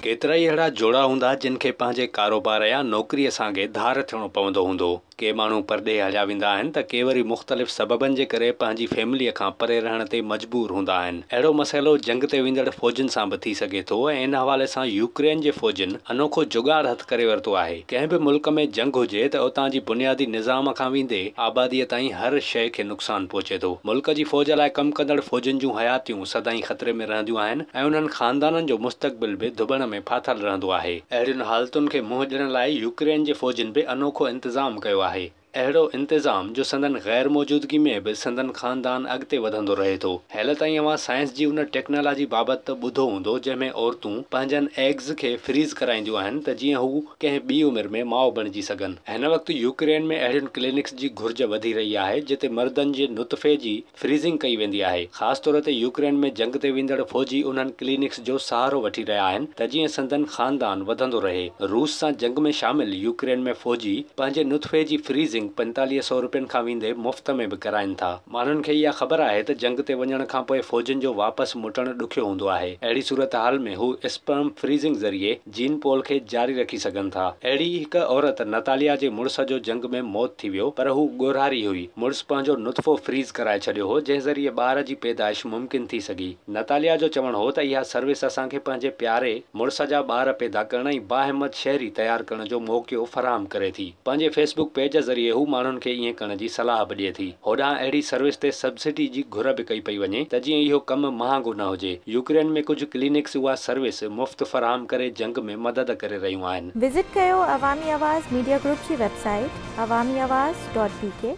ڪيترائي اهڙا جوڙا هوندا جن کي پنهنجي ڪاروبار يا نوڪريء سانگي ڌار ٿيڻو پوندو هوندو. ڪي ماڻهو پرڏيهه هليا ويندا آهن ته ڪي وري مختلف سببن جي ڪري پنهنجي فيمليء کان پري رهڻ تي مجبور هوندا آهن. اهڙو مسئلو جنگ تي ويندڙ فوجين سان به ٿي سگهي ٿو ۽ ان حوالي سان يوڪرين جي فوجين انوکو جڳاڙ هٿ ڪري ورتو آهي. ڪنهن به ملڪ ۾ جنگ هجي ته اتان جي بنيادي نظام کان ويندي آباديء تائين هر شيء کي نقصان پهچي ٿو. ملڪ جي فوج لاء ڪم ڪندڙ فوجين جون حياتيون سدائين خطري ۾ رهنديون آهن ۽ انهن خاندانن جو مستقبل به ڌٻڻ ۾ ڦاٿل رهندو آهي. اهڙين حالتن کي منهن ڏيڻ لاء يوڪرين جي فوجين به انوکو انتظام ڪيو آهي. اهڙو انتظام جو سندن غير موجودگي ۾ به سندن خاندان اڳتي وڌندو رهي ٿو. هيل تائين اوهان سائنس جي ان ٽيڪنالاجي بابت ته ٻڌو هوندو جنهن ۾ عورتون پنهنجن ايگز کي فريز ڪرائينديون آهن ته جيئن هو ڪنهن ٻي عمر ۾ ماء بڻجي سگهن. هن وقت يوڪرين ۾ اهڙين ڪلينڪس جي گهرج وڌي رهي آهي جتي مردن جي نطفي جي فريزنگ ڪئي ويندي آهي. خاص طور تي يوڪرين ۾ جنگ تي ويندڙ فوجي انهن ڪلينڪس جو سهارو وٺي رهيا آهن ته جيئن سندن خاندان وڌندو رهي. روس سان جنگ ۾ شامل يوڪرين ۾ فوجي پنهنجي نطفي جي فريزنگ 45 سئو روپين کان ويندي مفت ۾ به ڪرائين ٿا. ماڻهن کي اها خبر آهي ته جنگ تي وڃڻ کانپوء فوجين جو واپس موٽڻ ڏکيو هوندو آهي. اهڙي صورتحال ۾ هو اسپرم فريزنگ ذريعي جين پول کي جاري رکي سگهن ٿا. اهڙي ئي هڪ عورت نتاليا جي مڙس جو جنگ ۾ موت ٿي ويو پر هو ڳورهاري هئي. مڙس پنهنجو نطفو فريز ڪرائي ڇڏيو هو جنهن ذريعي ٻار جي پيدائش ممڪن ٿي سگهي. نتاليا جو چوڻ هو ته اها سروس اسان کي پنهنجي پياري مڙس جا ٻار پيدا ڪرڻ ۽ باهمت شهري تيار ڪرڻ جو موقعو فراهم ڪري ٿي. پنهنجي فيس بڪ پيج ذريعي هو ماڻهن کي ائين ڪرڻ جي صلاح به ڏئي ٿي. هوڏانهن اهڙي سروس تي سبسڊي جي گهر به ڪئي پئي وڃي ته جيئن اهو ڪم مهانگو نه هجي. يوڪرين ۾ ڪجهه ڪلينڪس اها سروس مفت فراهم ڪري جنگ ۾ مدد ڪري رهيون آهن. وزٽ ڪيو عوامي آواز ميڊيا گروپ جي website Awami Awaz dot B K.